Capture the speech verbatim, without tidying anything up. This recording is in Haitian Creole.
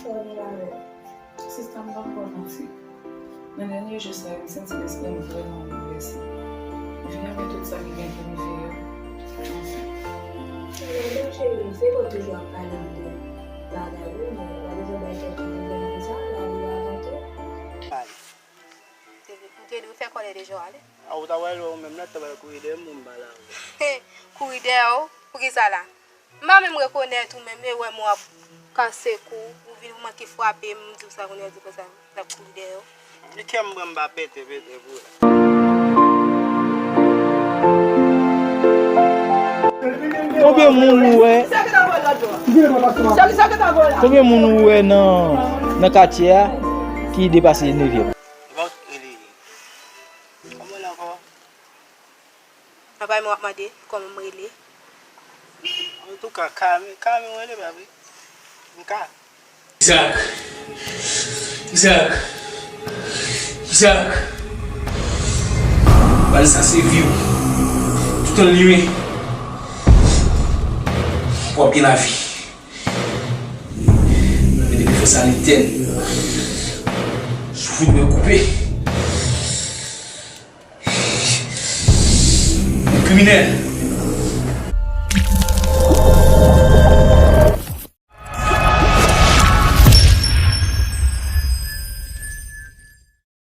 Sista, m p ap ba w manti. Nan dènye jou sa yo, m santi lespri m vrèman boulvèse. Vi an, men tout sa ki gen pou rive yo. Anfen. Madanm cheri, se bon toujou ap pale m de bagay yo, men w ap bezwen bay tèt ou pwoblèm konsa, lavi a avanse. Pale. M te di w fè kòlè deja w ale. A, ou ta pral wè ou menm la, ta pral kouri dèyè m pou m pale avè w. Kouri dèyè w? Poukisa la? M pa menm rekonèt ou menm, e wè m w ap kase kou, ou vin ou manke frape m, m di w sa kounye a, di konsa, m ap kouri dèyè w. Li kè m pran m pa pete, pete pou ou la. Konbyen moun ou wè? Konbyen moun ou wè nan, nan katye a ki depase nevyèm? Li pa rele. Kòman w rele ankò? Apa m w ap mande kòman m rele? Antouka, Kami, Kami w rele, pa vre? M ka. Izaak! Izaak! Izaak! Bal sa se vi w. Tout an limen. Pou w ap gen lavi. Men depi fè sa li tèn. Soufri mwen koupe. Kriminèl.